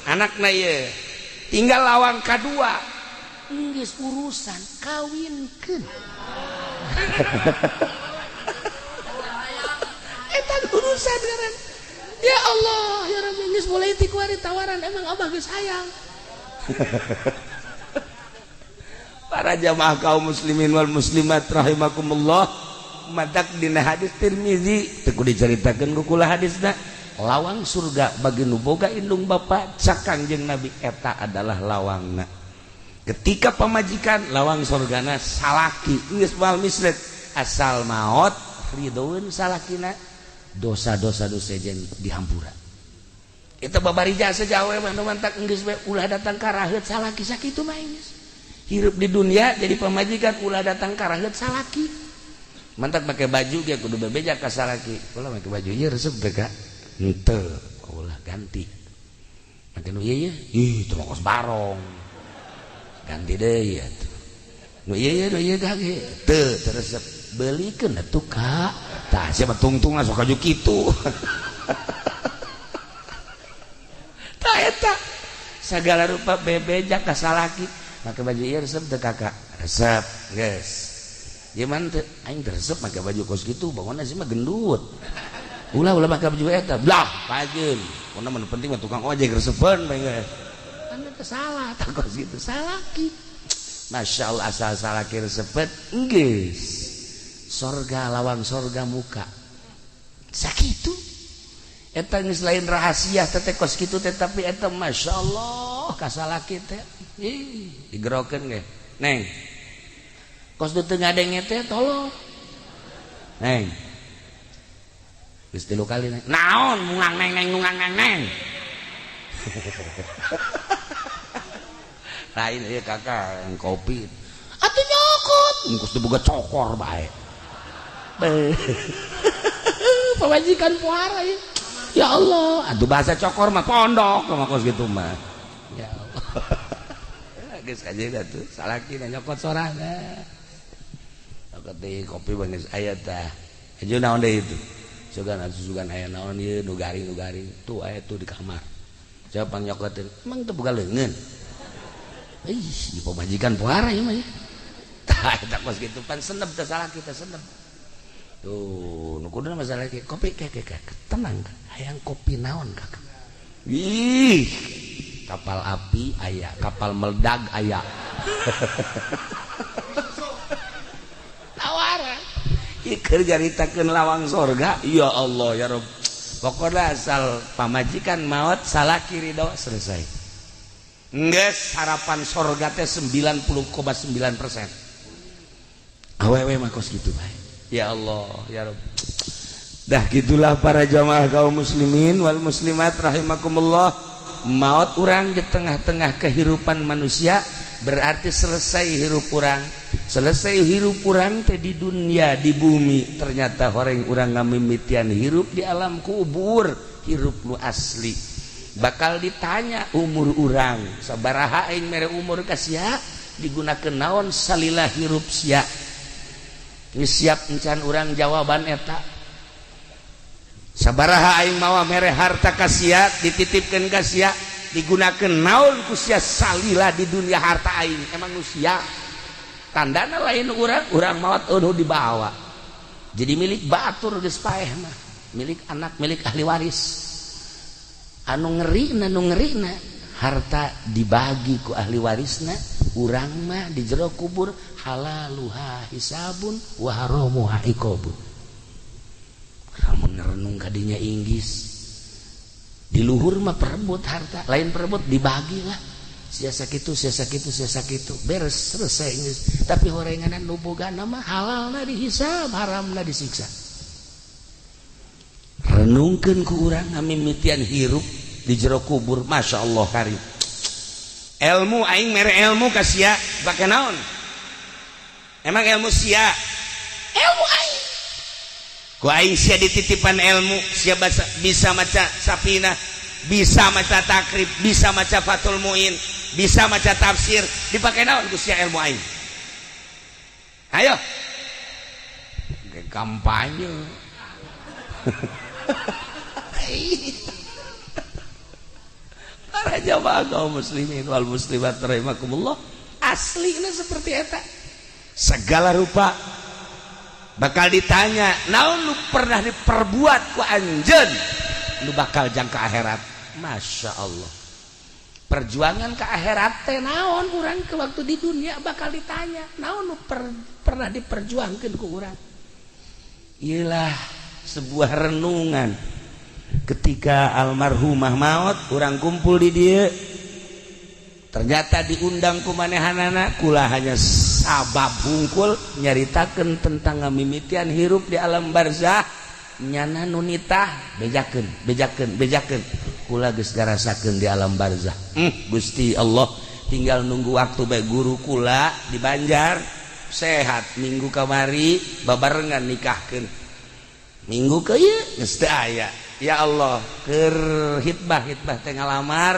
Anakna ieu. Tinggal lawang kadua. Geus urusan kawinkeun. Eta urusan ngaran. Ya Allah, ya Rabbi, geus mulai ti kuari tawaran, emang abah geus hayang. Para jamaah kaum muslimin wal muslimat rahimakumullah, matak dina hadis Tirmizi teu kudu dicaritakeun ku kula hadisna, lawang surga bagi nu boga indung bapa cak Kangjeng Nabi eta adalah lawangna. Ketika pamajikan lawang surgana salaki geus moal mislet, asal maot ridhoeun salakina, dosa-dosa nu sejen dihampura. Eta babari jasa jawe mah nu mantak geus we ulah datang ka raheut salaki sakitu mah geus. Hirup di dunia jadi pamajikan ulah datang ka raheut salaki. Mantak make baju ge kudu bebeja ka salaki. Ulah make baju ieu resep teu ka? Henteu, ulah ganti. Make nu ieu ye, ih teu kos barong. Ganti deui atuh. Nu ieu ye, nu ieu kage. Teu teu resep. Belikeun atuh ka. Tah sia mah tungtung sok aju kitu. Tah eta sagala rupa bebeja ka salaki. Make baju ieu resep teu kakak? Resep, geus. Ieu mah teu aing teu resep make baju kos kitu, bangunna sih mah gendut. Ulah ulah make baju eta. Blah, pajeun. Pokona mah nu penting mah tukang ojek resepeun bae geus. Kan teu salah tah kos kitu salaki. Masya Allah asal salaki resepet geus. Sorga lawang sorga muka. Sakitu. Eta geus lain rahasia teh kos kitu teh, tapi eta Masya Allah ka salaki teh. Ih, digerokeun ge. Neng. Kos nu teu ngadenge teh tolong. Neng. Geus 3 kali neng. Naon mungang neng neng nungang neng neng. Lain ieu kakak yang kopi. Atuh nyokot. Engkos teu boga cokor bae. Pamajikan puara ieu. Ya Allah, atuh bahasa cokor mah pondok mah kos kitu mah. Ya Allah. Geus kajeun atuh salakina nyokot sorangan. Nyokot deui kopi mah geus aya tah. Aju naon deui itu? Sugan atuh sugan aya naon ieu nu garing-nu garing. Tuh aya tuh di kamar. Coba pang nyokotin. Emang teu boga leungeun. Ih, ieu pamajikan puara ieu mah ya. Tah eta kos kitu pan senep teh salaki teh senep. Tuh, nu kuduna masalah ke kopi ke ke tenang, hayang kopi naon kakak. Ih, kapal api aya, kapal meledak aya. Tawaran. Ieu keur nyaritakeun lawang sorga, ya Allah ya Rabb. Pokoknya asal pamajikan maot salaki ridho selesai. Geus harapan sorga teh 90,9%. Awewe mah kos kitu bae. Ya Allah ya Rabb. Dah gitulah para jamaah kaum muslimin wal muslimat rahimakumullah. Maut urang di tengah-tengah kehidupan manusia berarti selesai hirup urang. Selesai hirup urang teh di dunia di bumi, ternyata horeng urang ngamimitian hirup di alam kubur, Hirup nu asli bakal ditanya umur urang sabaraha. Aing mere umur ka sia, digunakeun naon salila hirup sia? Geus siap encan urang jawaban eta? Sabaraha aing mawa mere harta ka sia, dititipkeun ka sia, digunakeun naon ku sia salila di dunia harta aing? Emang nu sia tandana lain urang. Urang maot, eueuh dibawa, jadi milik batur. Geus paeh mah milik anak, milik ahli waris. Anu ngeri, nu ngerina, harta dibagi ku ahli warisna, urang mah di jero kubur halaluha hisabun wa haramuha iqabun. Lamun renung kadinya, inggis di luhur mah perebut harta, lain perebut, dibagi lah, sia sakitu, sia sakitu, sia sakitu, beres, selesai geus. Tapi horenganan nu bogana mah halalna dihisab, haramna disiksa. Renungkeun ku urang ngamimitian hirup di jero kubur. Masya Allah karim. Ilmu, aing mere ilmu ka sia, bake naon emang ilmu sia? Ilmu aing, ku aing sia dititipan ilmu, sia bisa maca Sapina, bisa maca Takrib, bisa maca Fathul Muin, bisa maca tafsir, dipakai naon ku sia ilmu aing? Ayo kampanye. Para jamaah kaum muslimin wal muslimat rahimakumullah, aslinya seperti eta. Segala rupa bakal ditanya naon lu pernah diperbuat ku anjeun, lu bakal jangka akhirat. Masya Allah, perjuangan ke akhirat teh naon urang ke waktu di dunia bakal ditanya naon lu pernah diperjuangkan ku urang. Iyalah, sebuah renungan ketika almarhumah maut, urang kumpul di dia, ternyata diundang ku manehanana, kula hanya sabab hungkul nyaritakeun tentang ngamimitian hirup di alam barzah. Nyana nunitah, bejakeun, bejakeun, bejakeun, kula geus ngarasakeun di alam barzah. Gusti Allah, tinggal nunggu waktu bae. Guru kula di Banjar sehat, minggu kamari babarengan nikahkeun, minggu ke ieu geus teu aya. Ya Allah, keur hitbah hitbah teh ngalamar,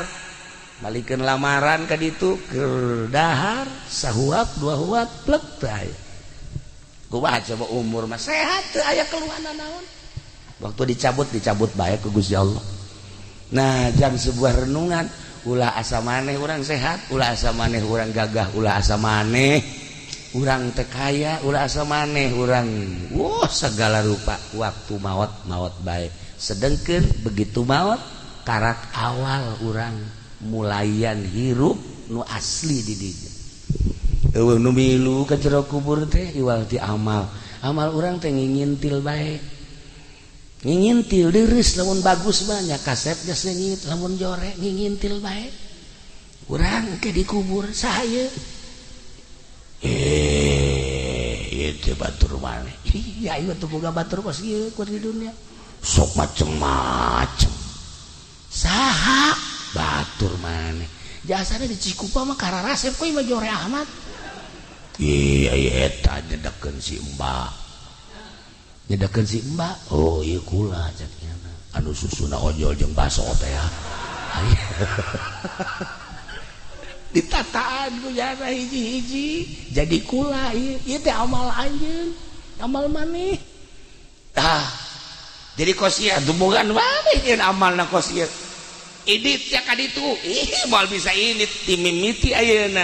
balikeun lamaran ka ditu, keur dahar sahuap dua huap, plek, teu aya. Kumaha coba, umur mah sehat, teu aya keluhan naon, waktu dicabut, dicabut bae ku Gusti Allah. Nah, jam sebuah renungan, ulah asa maneh urang sehat, ulah asa maneh urang gagah, ulah asa maneh urang teu kaya, ulah asa maneh urang wah segala rupa. Waktu maut, maut bae. Sedengkeun begitu maut, karak awal urang mulayan hirup nu asli di dinya. Eueuh nu milu ka jero kubur teh iwal ti amal. Amal urang teh ngingintil bae, ngingintil deres. Lamun bagus banyak kasepnya seungit, lamun jorek ngingintil bae. Urang ke dikubur saya, eh, itu batur maneh. Iya, ieu teu boga batur kos ieu ku di dunia sok macem-macem. Saha batur maneh? Jasana di Cikupa mah kararasep kok mah jore amat. Iya iya, eta nyedekeun si Mbak, nyedekeun si Mbak. Oh iya, kula cek anu susuna ojol jeung baso teh ya. Ditataan ku jana hiji-hiji jadi kula. Ieu ieu teh amal anjeun, amal maneh. Ah, jadi kos ieu dumungan maneh jeung amalna kos ieu idit ya ka ditu. Ih, moal bisa ini timimiti ayeuna.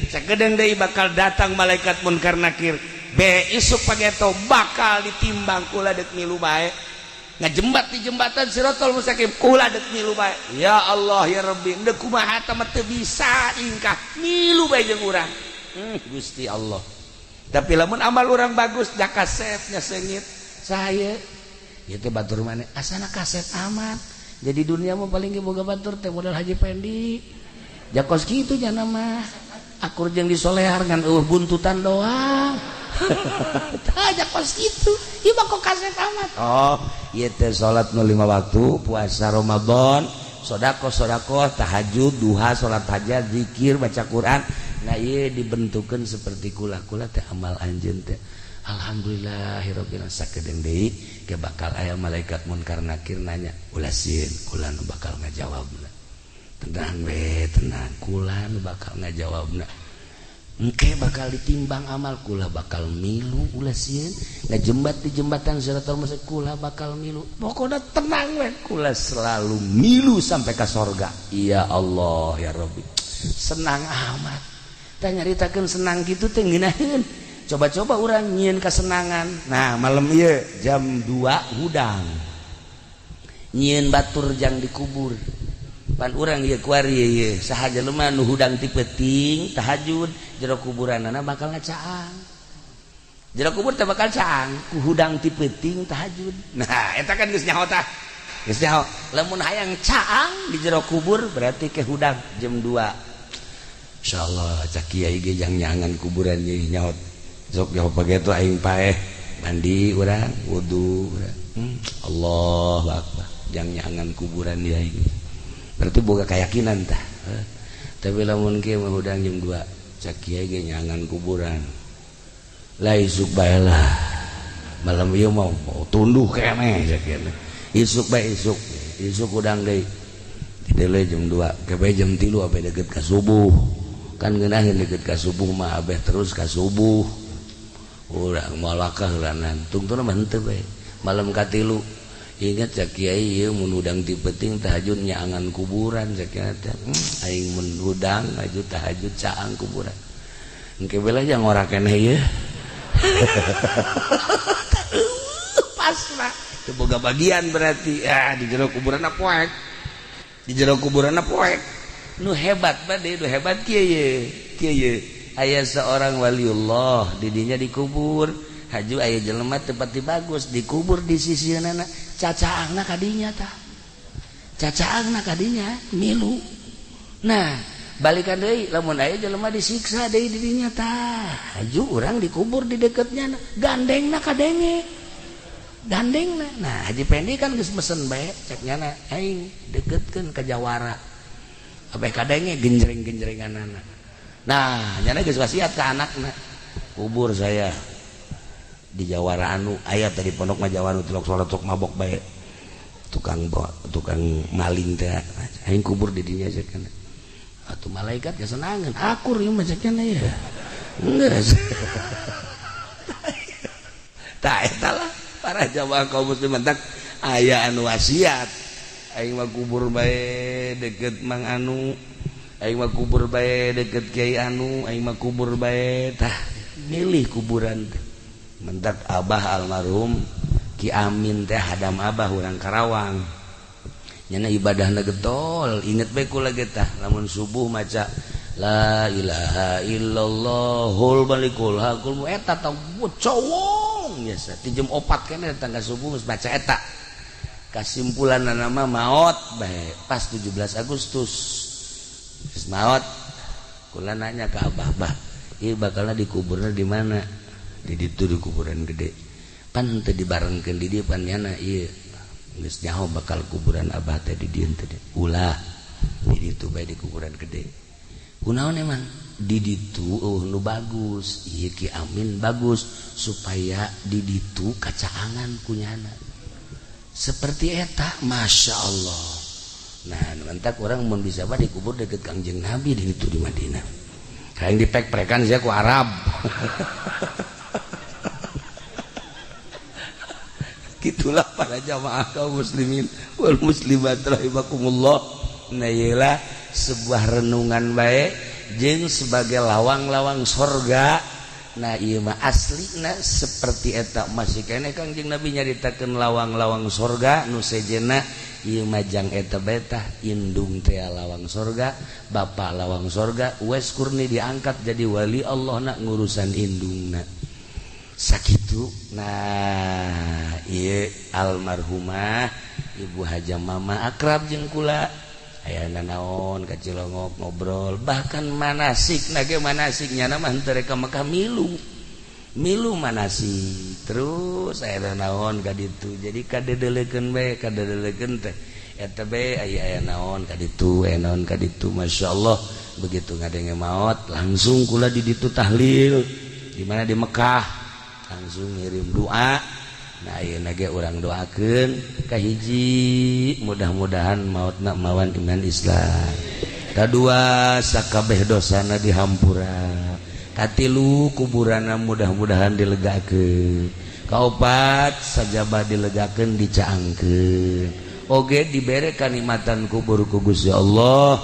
Sakedeung deui bakal datang malaikat Munkar Nakir be isuk pageto, bakal ditimbang. Kula dek milu bae, ngajembat di jembatan Sirotol Mustaqim, kula dek milu bae. Ya Allah ya Rabbi, deuk kumaha teh mah teu bisa ingkah, milu bae jeung urang. Gusti Allah. Tapi lamun amal urang bagus, jakasepnya seungit saya itu batur maneh asana kasep amat. Jadi dunia mah paling ge boga batur teh modal Haji Pendi jakos kitu nya mah akur jeung disolehar, ngan eueuh buntutan doang. Tah, jakos kitu ieu mah kok kasep amat. Oh, ieu teh salat nu lima waktu, puasa Ramadan, sedekah, sedekah, tahajud, duha, salat hajat, zikir, baca Quran. Nah, ieu dibentukeun seperti kula-kula teh amal anjeun teh. Alhamdulillahirabbil alamin. Sakedeung deui ke bakal aya malaikat munkar nakir nanya, ulah sieun, kula nu bakal ngajawabna. Tenang we, tenang, kula nu bakal ngajawabna. Engke bakal ditimbang amal kula bakal milu, ulah sieun, ngajembat di jembatan Siratal Mustaqim kula bakal milu. Pokoknya tenang we, kula selalu milu sampai ke sorga. Ya Allah ya Rabbi, senang amat. Tah nyaritakeun senang kitu teh ngeunaheun. Coba-coba urang nyieun kesenangan. Nah, malam ieu jam 2 hudang. Nyieun batur jang dikubur. Pan urang ieu kuari ieu saha jelema nu hudang ti peuting tahajud jero kuburanana bakal ngacaang. Jero kubur teh bakal caang ku hudang ti peuting tahajud. Nah, eta kan geus nyaho tah. Geus nyaho. Lamun hayang caang di jero kubur berarti ke hudang jam 2. Insyaallah cak kiai ge jang nyangan kuburan ieu nyaho. Sok nyaho pageto aing paeh mandi urang wudu urang. Allahu akbar jang nyangan kuburan ieu aing. Berarti boga keyakinan tah. Tapi lamun kieu mah hudang jam 2 cak kiai ge nyangan kuburan. Lah isuk bae lah. Malam ieu mah tunduh keneh cak kiai. Isuk bae isuk. Isuk hudang deui. Didele jam 2, ke bae jam 3 abeh deket ka subuh. Kan ngeunaheun deket ka subuh mah abeh terus ka subuh. Urang moal wakah heulanan. Tungtuna mah henteu bae. Malam katilu ingat cak kiai ieu mun hudang ti peuting tahajud nyaangan kuburan cak kiai teh. Aing mun hudang aju tahajud caang kuburan. Engke bela jang ora keneh ieu. Pas lah. Teu boga bagian berarti. Ah di jero kuburanna poek. Di jero kuburanna poek. Nu hebat bade, nu hebat kieu ye. Kieu ye. Aya seorang waliullah didinya dikubur. Haju aya jelema teu pati bagus dikubur di sisieunana. Cacaangna kadinya tah. Cacaangna kadinya milu. Nah, balikan deui lamun aya jelema disiksa deui didinya tah. Haju urang dikubur di deketnya gandengna kadenge. Gandengna. Nah, Haji Pendi kan geus mesen bae cek nyana aing deketkeun ka jawara. Abeh kadenge genjreng-genjrenganana. Nah, nyana geus wasiat ka anakna. Kubur saya di jawara anu aya tadi pondok mah jawara tilok salat sok mabok bae. Tukang tukang maling teh aing kubur di dinya cek kana. Atuh malaikat kesenangan akur ieu mah cek kana ya. Geus. Tah eta lah para jamaah kaum muslimin tak aya anu wasiat. Aing mah kubur bae deket Mang Anu. Aing mah kubur bae deket Kiai Anu, aing mah kubur bae tah milih kuburan teh. Mentak abah almarhum Ki Amin teh hadam abah urang Karawang. Nyana ibadahna getol, inget bae kula ge tah lamun subuh maca la ilaha illallahul malikul hakul eta tah cowong biasa ti jam 4 keneh datang ka subuh geus baca eta. Kasimpulanna mah maot bae pas 17 Agustus. Geus maot kula nanya ka abah, bah ieu bakalna dikuburna di mana? Di ditu di kuburan gede. Pan teu dibarengkeun di dieu pan nyana ieu geus nyaho bakal kuburan abah teh di dieu teh. Ulah di ditu bae di kuburan gede. Kunaon emang? Di ditu eueuh nu bagus, ieu Ki Amin bagus supaya di ditu kacaangan ku nyana. Seperti eta, Masya Allah. Nah, mantak orang mun bisa mah dikubur deket Kangjeng Nabi di ditu di Madinah. Hayang dipek-prekan sia ku Arab. Gitulah para jamaah kaum muslimin wal muslimat rahimakumullah. Nah, iyalah sebuah renungan baik jeung sebagai lawang-lawang sorga. Nah, ieu mah aslina seperti eta masih keneh Kangjeng Nabi nyaritakeun lawang-lawang sorga nu sejenna ieu mah jang eta bae tah indung teh lawang sorga, bapa lawang sorga, Uwais Qurni diangkat jadi wali Allah na ngurusan indungna. Sakitu. Nah, ieu almarhumah Ibu Haja Mama akrab jeung kula. Aya nanaon ka Cilongok ngobrol bahkan manasik na ge manasik nyana mah henteu rek ka Mekah milu. Milu manasik terus aya nanaon ka ditu. Jadi kadedelekeun bae kadedelekeun teh eta bae aya aya naon ka ditu, aya naon ka ditu. Masyaallah begitu ngadenge maot langsung kula di ditu tahlil di mana di Mekah. langsung ngirim doa. Nah ayeuna ge urang doakeun kahiji mudah-mudahan mautna mawan iman Islam, kadua sakabeh dosana dihampura, katilu kuburanna mudah-mudahan dilegakeun, kaopat sajabah dilegakeun dicaangkeun, oge dibere kanikmatan kubur ku Gusti Allah,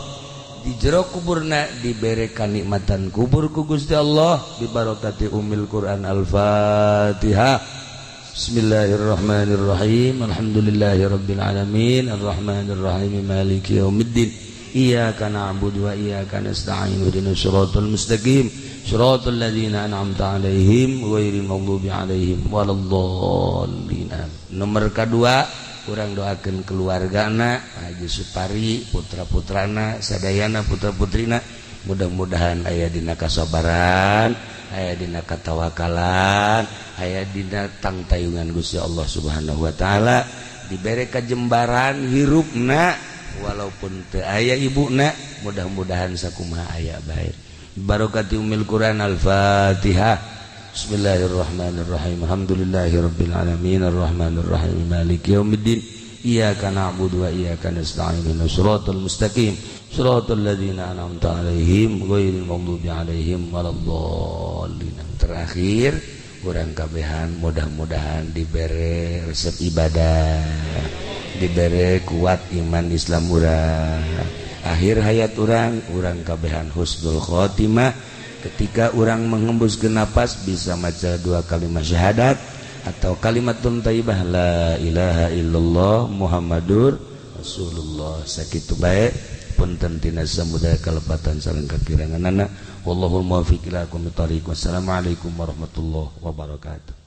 di jero kuburna dibere kanikmatan kubur ku Gusti Allah bibarokati Ummil Quran. Al-Fatihah. Bismillahirrahmanirrahim. Alhamdulillahirabbil alamin arrahmanirrahim maliki yaumiddin. Iyyaka na'budu wa iyyaka nasta'in ihdinas siratal mustaqim siratal ladzina an'amta 'alaihim ghairil maghdubi 'alaihim waladdallin. Nomor kedua kurang doakan keluargana Haji Supari, putra-putrana sadayana, putra-putrina, mudah-mudahan aya dina kasabaran, aya dina katawakalan, aya dina tangtayungan Gusti Allah Subhanahu wa taala, dibere kajembaran hirupna walaupun teu aya ibuna, mudah-mudahan sakumaha aya baik barokati Ummil Quran. Al-Fatihah. Bismillahirrahmanirrahim. Alhamdulillahirabbil alamin arrahmanirrahim maliki yaumiddin. Iyyaka na'budu wa iyyaka nasta'in ihdinas siratal mustaqim siratal ladzina an'amta 'alaihim ghairil maghdubi 'alaihim waladdallin. Terakhir urang kabehan mudah-mudahan dibere resep ibadah, dibere kuat iman Islam urang, akhir hayat urang, urang kabehan husnul khotimah, ketika orang menghembuskan napas bisa maca dua kalimat syahadat atau kalimat thayyibah la ilaha illallah Muhammadur Rasulullah. Sakitu bae, punten tina samudaya kalepatan sareng kakiranganana. Wallahul muwaffiq ila aqwamit thoriq. Wassalamualaikum warahmatullahi wabarakatuh.